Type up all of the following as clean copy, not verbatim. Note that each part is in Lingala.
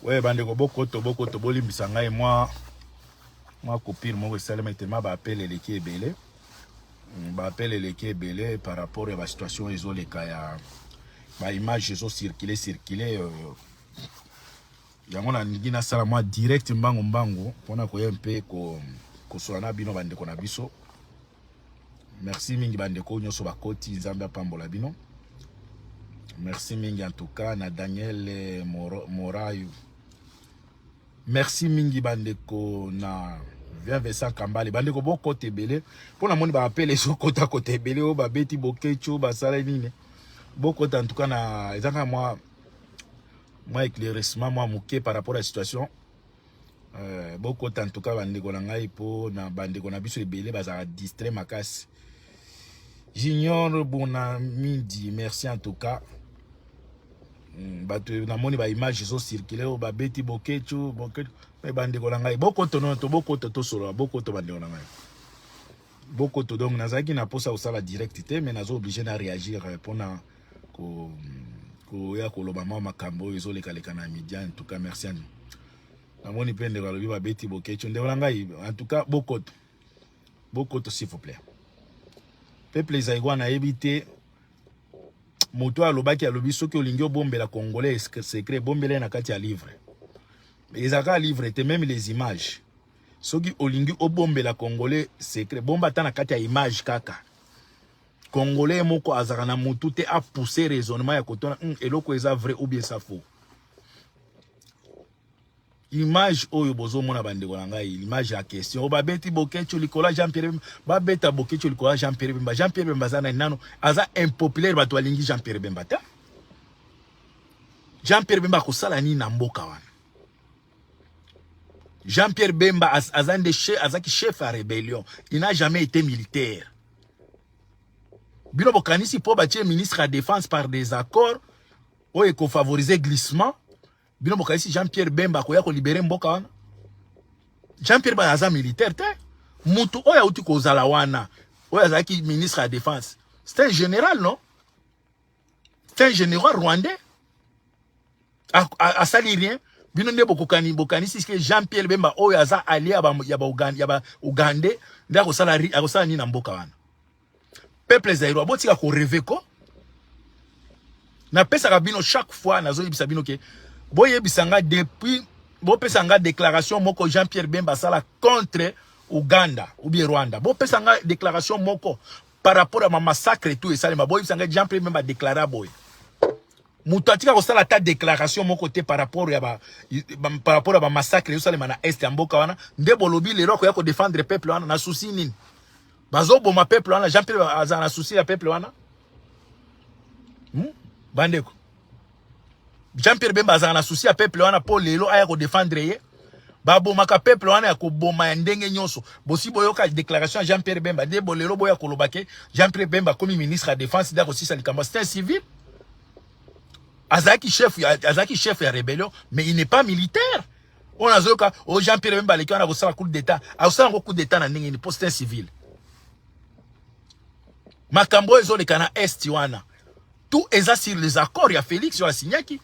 We bandeko bokoto bokoto bolimbisa ngai mwa mwa coupure moko esalema tellement ba appel eleki ebele ba appel eleki ebele par rapport ya ba situation ezoleka ya ba image ezo circuler circuler yango nalingi nasala mwa direct mbangu mbangu mpona koya mpe kosola na bino bandeko na biso. Merci mingi bandeko nyonso bakoti, Nzambe apambola bino. Merci mingi en tout cas na Daniel Morayo. Merci mingi bandeko na Vincent Kambale. Bandeko bokota ebele mpo namoni ba appel ezokota kota ebele oyo babeti bokecho basala nini. Bokota en tout cas na eza kaka mwa mwa éclaircissement mwa moke par rapport à la situation. Bokota en tout cas bandeko na ngai mpo na bandeko na biso ebele bazalaka distrait makasi. Junior Bonamidi, merci en tout cas. Bato namoni ba image ezo circuler oyo babeti bokechu bokechu, me bandeko na ngai bokoto nono to bokoto tosolola bokoto bandeko na ngai bokoto. Donc nazalaki na mposa kosala direct te, mais nazo obligé na réagir mpona koya koloba mwa makambo oyo ezolekaleka na media. En tout cas merci ani namoni mpe ndeko alobi babeti bokechu. Ndeko na ngai en tout cas bokoto bokoto s'il vous plaît. Peuple ezali wana nayebi te moto alobaki alobi soki olingi obombela congolais secret bombela ye na kati ya livre. Ezalaka livre te, même les images. Soki olingi obombela congolais secret bomba ata na kati ya image kaka. Congolais moko azalaka na mutu te apousse raisonnement ya kotona eloko eza vrai ou bien ça faux. Image oyo bozomona bandeko na ngai, image ya question oyo babeti Bokecho likolo ya Jean Pierre Bemba, babeta Bokecho likolo ya Jean Pierre Bemba. Jean Pierre Bemba aza nani nano? Aza impopulaire, bato balingi Jean Pierre Bemba te. Jean Pierre Bemba akosala nini na mboka wana? Jean Pierre Bemba aza nde chef, azaki chef ya rébellion, il n'a jamais été militaire. Bino bokanisi po batie ministre ya défense par des accords oyo ekofavoriser glissement. Bino bokanisi Jean Pierre Bemba akoya kolibere mboka wana? Jean Pierre Bemba aza militaire te. Mutu oyo auti kozala wana oyo azalaki ministre ya défense, c'est un général, non? C'est un général rwandais. Asali rien. Bino nde bokokani bokanisi ke Jean Pierre Bemba oyo aza allié ya ba Ougandais nde akosala nini na mboka wana? Peuple zaïrois botika ko rêver ko. Napesaka bino chaque fois nazoyebisa bino ke boyebisa nga depuis bopesa nga déclaration moko Jean Pierre Bemba asala contre Ouganda ou bien Rwanda. Bopesa nga déclaration moko par rapport à ma massacre et tout esalema. Boyebisa nga Jean Pierre Bemba déclara boye. Moto atika kosala ta déclaration moko te par rapport ya ba, par rapport à ba massacre esalema na est ya mboka wana. Nde bolobi lelo akoya ko défendre peuple wana na souci nini? Bazoboma peuple wana, Jean Pierre aza na souci ya peuple wana. Bandeko, Jean Pierre Bemba aza na souci ya peuple wana po lelo aya ko défendre ye. Babomaka peuple wana ya koboma ya ndenge nyonso. Bosi boyoka déclaration ya Jean Pierre Bemba nde bolelo boya koloba ke Jean Pierre Bemba komi ministre ya défense nde akosisa likambo. C'est un civil. Azalaki chef ya rébellion, mais il n'est pas militaire. On azoyoka o Jean Pierre Bemba aleki wana kosala coup d'état. Akosala yango coup d'état na ndenge nini? Po c'est un civil. Makambo oyo ezoleka na est wana, tout eza sur les accords ya Félix oyo asignaki.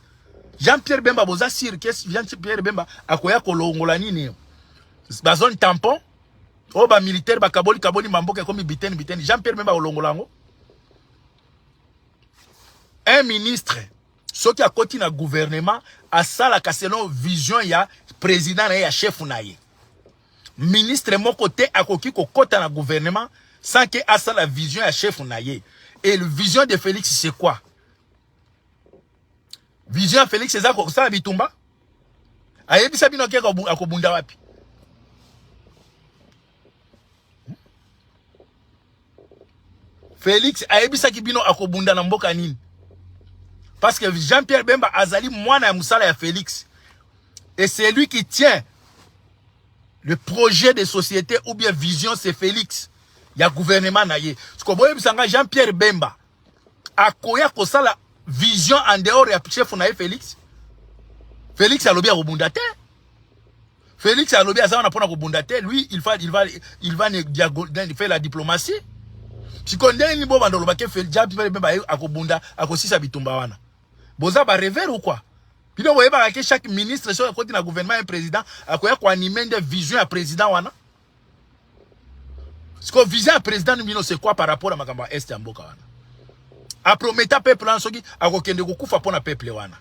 Jean Pierre Bemba boza sur ke Jean Pierre Bemba akoya kolongola nini? Ba zone tampon oyo ba militaire bakaboli kaboli mamboka ekomi biteni biteni. Jean Pierre Bemba kolongola yango. Un ministre soki akoti na gouvernement asalaka selon vision ya président na ye, ya chef na ye. Ministre moko te akoki kokota na gouvernement sans que asala vision ya chef na ye. Et le vision de Félix, c'est quoi? Vision ya Félix eza kosala bitumba. Ayebisa bino ke akobunda wapi? Félix ayebisaki bino akobunda na mboka nini? Parce que Jean-Pierre Bemba azali mwana ya mosala ya Félix. Et c'est lui qui tient le projet de société ou bien vision, c'est Félix. Ya gouvernement na ye. Ce que boyebisa nga, Jean-Pierre Bemba akoya kosala vision en dehors ya chef na ye Félix? Félix alobi akobunda te. Félix alobi aza wana mpona kobunda te. Lui, il va faire la diplomatie. Sikoyo ndenge nini bobanda olobaki Jean Pierre Bemba akobunda, akosisa bitumba wana? Boza ba rêveur ou quoi? Bino boyebaka ke chaque ministre soki akoti na gouvernement ya président akoya koanime nde vision ya président wana. Siko vision ya président bino, c'est quoi par rapport à makambo ya est ya mboka wana? Aprometa peuple wana soki akokende kokufa mpo na peuple wana.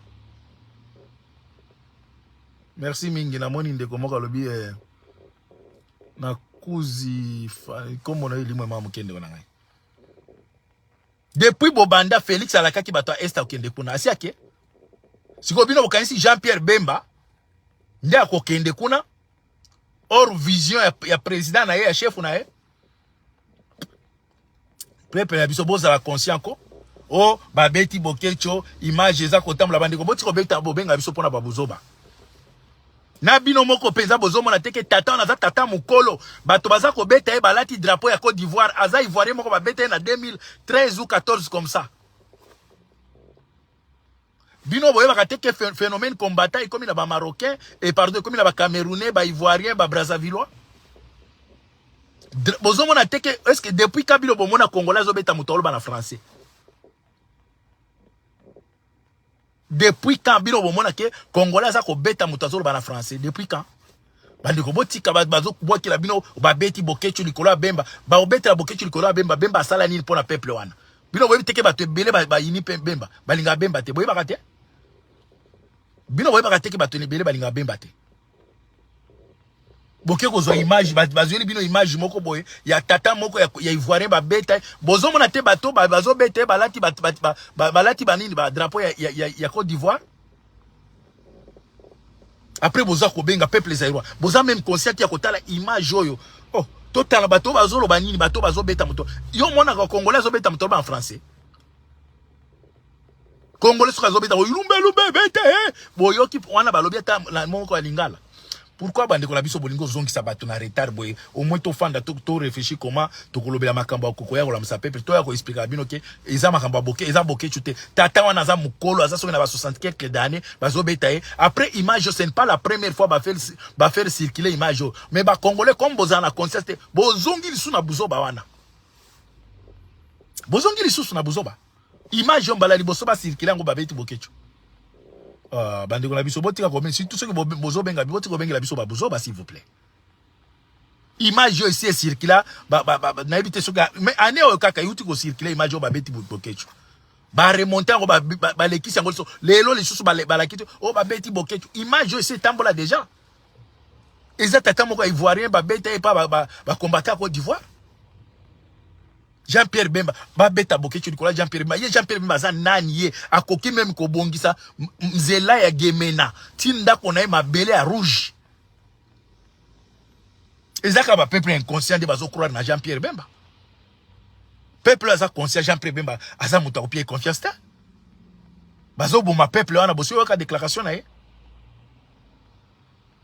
Merci mingi. Namoni ndeko moko alobi na kuzi kombo na yo elimwe mwa moke, ndeko na ngai. Depuis bobanda, Félix alakaki bato ya est akokende kuna, asi ake. Sikoyo bino bokanisi Jean Pierre Bemba nde akokende kuna or vision ya président na ye, ya chef na ye? Peuple na biso, bozala conscient ko. O babeti Boketshu, image eza kotambola. Bandeko, boti kobeta, bobenga biso mpona babuzoba na bino moko mpenza. Bozomona te ke tata wana aza tata mokolo? Bato baza kobeta ye balati drapeau ya Côte d'Ivoire. Aza Ivoirien moko, babeta ye na 2013 ou 14 comme ça. Bino boyebaka te ke phénomène combattant ekomi na Bamarocain et pardon, ekomi na Bacamerounais, Baivoirien, Babrazzavillois? Bozomona te ke, est ce que depuis ka bino bomona Congolais azobeta moto aloba na français? Depuis quand bino bomona ke Congolais aza kobeta moto azoloba na français? Depuis quand? Bandeko, botika. Bazobwakela bino babeti Boketshu likolo ya Bemba. Baobetela Boketshu likolo ya Bemba. Bemba asala nini mpo na peuple wana? Bino boyebi te ke bato ebele bayini mpe Bemba, balingaka Bemba te? Boyebaka te? Bino boyebaka te ke bato ebele balingaka Bemba te? Boke kozwa image, bazweli bino image moko boye ya tata moko ya Ivoirien babeta. Bozomona te bato bazobeta ye balati balati banini, badrapeau ya Côte d'Ivoire? Après boza kobenga peuple zaïrois. Boza même conscient ya kotala image oyo? Oh, totala bato bazoloba nini, bato bazobeta moto. Yo monaka Congolais azobeta moto aloba en français? Congolais soki azobeta, lumbe lumbe bete, boyoki wana balobi ata na moko ya lingala? Pourquoi, bandeko na biso, bolingi ozongisa bato na retard boye? Au moins tofanda, to réfléchir comment tokolobela makambo ya kokoya kolamisa peuple. Toya koexplika bino ke eza makambo ya boke, eza Boketshu te. Tata wana aza mokolo, aza soki na ba 60 quelques d'années, bazobeta ye. Après image, ce n'est pas la première fois bafaire circuler image oyo, mais Bacongolais, comme bozala na conscience te, bozongi lisusu na buzoba wana, bozongi lisusu na buzoba. Image oyo, mbala liboso bacircule yango, babeti Boketshu. Bandeko na biso, botika kobenga, surtout soki bozobenga, botika kobengela biso babuzoba, s'il vous plaît. Image oyo esi ecircula, nayebi te soki, mais année oyo kaka euti kocircule image oyo babeti Boketshu. Baremonte yango, balekisi yango lisusu lelo, lisusu balaki te oyo babeti Boketshu. Image oyo esi etambola déjà. Eza tata moko ya Ivoirien, babeta ye mpa bacombattant ya Côte d'Ivoire. Jean-Pierre Bemba, babeta Boketshu likolo ya Jean-Pierre Bemba. Ye Jean-Pierre Bemba aza nani? Ye akoki même kobongisa nzela ya Gemena ti ndako na ye, mabele ya rouge? Eza kaka bapeuple inconscient nde bazocroire na Jean-Pierre Bemba. Peuple aza conscient, Jean-Pierre Bemba aza moto akopie confiance te. Bazoboma peuple wana, bosi oyoka déclaration na ye?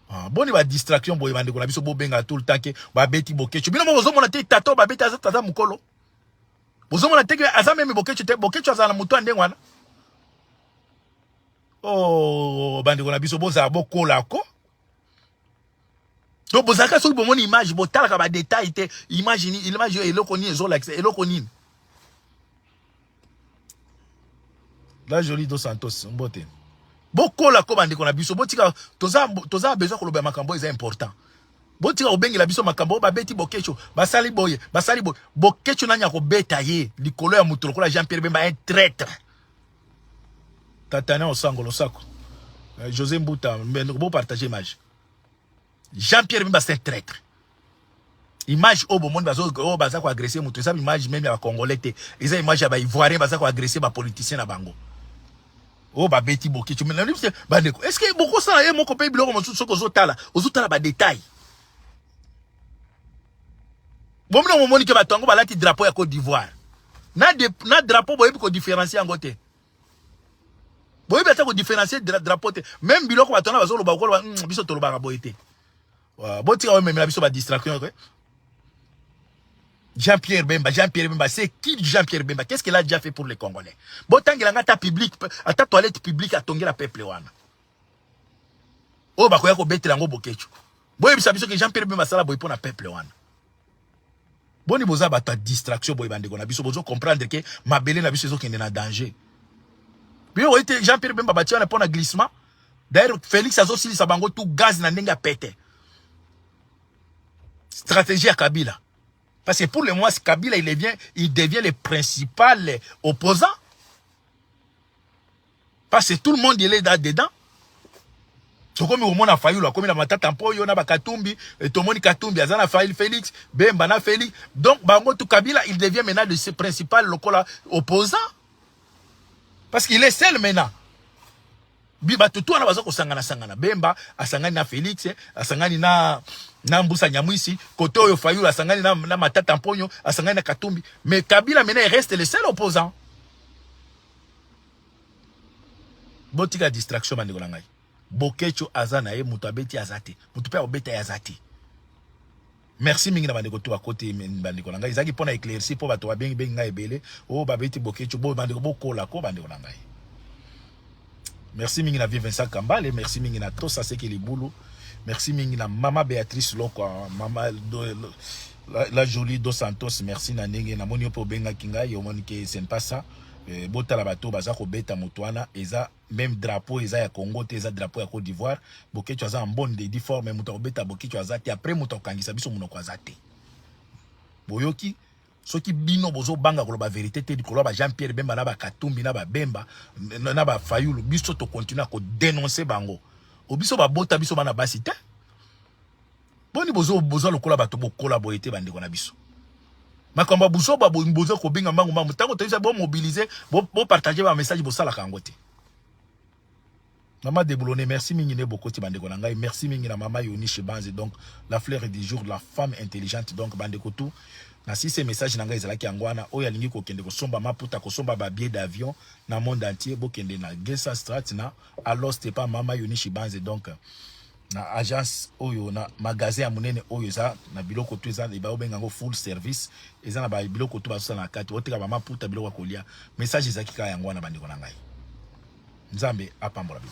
Ah, boni badistraction boye, bandeko na biso? Bobenga tout le temps ke babeti Boketshu. Bino mo bozomona te tata oyo babeti aza tata mokolo? Bozomona te ke aza même Boketshu te? Boketshu azala na moto ya ndenge wana? Oh, bandeko na biso, bozala, bokola ko. Donc bozalaka, soki bomoni image, botalaka badetail te. Image nini? Image oyo eloko nini ezolakisa? Eloko nini? La Jolie Dos Santos, mbote. Bokola ko, bandeko na biso. Botika, toza besoin koloba makambo eza important. Botika kobengela biso makambo oyo babeti Boketshu, basali boye, basali boye. Boketshu nani akobeta ye likolo ya moto lokola Jean Pierre Bemba, un traître? Tatana Osango, losako. José Mbuta, bopartage image. Jean Pierre Bemba, c'est un traître. Image oyo bomoni, oyo baza koagresse moto, eza image même ya Bacongolais te, eza image ya Baivoirien baza koagresse bapoliticien na bango oyo babeti Boketshu. Bandeko, est ce que bokosala ye moko mpe biloko mosusu? Soki ozotala, ozotala badetail, bomino momoni ke bato yango balati drapeau ya Côte d'Ivoire na drapeau. Boyebi kodifférencier yango te? Boyebi ata kodifférencier drapeau te? Même biloko bato wana bazoloba, okoloba biso tolobaka boye te. Botika omemela biso badistraction. Jean-Pierre Bemba, Jean-Pierre Bemba, c'est qui, Jean-Pierre Bemba? Qu'est-ce qu'il a déjà fait pour les Congolais? Botangela nga ata public, ata toilette publique atongela peuple wana. Oyo bakoya kobetela yango Boketshu. Boyebisa biso ke Jean-Pierre Bemba asala boye mpo na peuple wana. Boni boza bato ya distraction boye, bandeko na biso? Bozo comprendre ke mabele na biso ezokende na danger. Bino boye te, Jean-Pierre Bemba batia wana mpo na glissement. D'ailleurs, Félix azosilisa bango tout gaz na ndenge ya pete. Stratégie ya Kabila. Parce que pour le moment, Kabila, il devient le principal opposant. Parce que tout le monde, il est là-dedans. Tokomi komona Fayulu akomi na Matata Mpoyo na bakatumbi. Tomoni Katumbi aza na Fayulu, Félix, Bemba na Félix. Donc bango tout, Kabila, il devient maintenant le principal lokola opposant parce qu'il est seul maintenant. Bato tu wana baza kosangana sangana. Bemba asangani na Félix, asangani na Mbusa Nyamwisi. Kote oyo, Fayulu asangani na Matata Mponyo, asangani na Katumbi. Mais Kabila maintenant, il reste le seul opposant. Botika distraction, bandeko na ngai. Bokecho aza na ye, moto abeti aza te, moto mpe akobeta ye aza te. Merci mingi na bandeko to bakote. Bandeko na ngai, ezalaki mpo na éclairci, mpo bato babengi bengi ngai ebele oyo babeti Bokecho. Bo bandeko, bokola ko, bandeko na ngai. Merci mingi na vie Vincent Kambale, merci mingi na Tosa Seke Libulu, merci mingi na mama Béatrice Lokwa, mama do, la jolie Dos Santos. Merci na ndenge namoni yo mpe obengaki ngai. Omoni ke ce n'est pas ça. Botala bato baza kobeta moto wana, eza même drapeau eza ya Congo te, eza drapeau ya Côte d'Ivoire. Bokecho aza en bonne et due forme. Moto akobeta Bokecho aza te. Après, moto akokangisa biso monoko aza te. Boyoki? Soki bino bozobanga koloba vérité te likolo ya ba Jean Pierre Bemba na bakatumbi na babemba na bafayulu, biso tokontinue kodénoncer bango. O biso babota biso bana basi te. Boni boza lokola bato bokola boye te, bandeko na biso? Makambo ya buzoba boza kobenga mbangu mbangu. Ntango toyebisa bomobiliser, bopartager bamessage, bosalaka yango te. Mama Deboulone, merci mingi nde bokoti, bandeko na ngai. Merci mingi na mama Yoni Shebanze, donc la fleur du jour, la femme intelligente. Donc bandeko tu, na sise message na ngai ezalaki yango wana. Oyo alingi kokende kosomba maputa, kosomba babillet d'avion na monde entier, bokende na Gesa Strat na Alost pa mama Yoni Shibanze. Donc na agence oyo, na magasin ya monene oyo eza na biloko tu, eza baobenga yango full service, eza na biloko tu bazosala na kati, oteka bamaputa, biloko ya kolia. Message ezalaki kaka yango wana, bandeko na ngai. Nzambe apambola bino.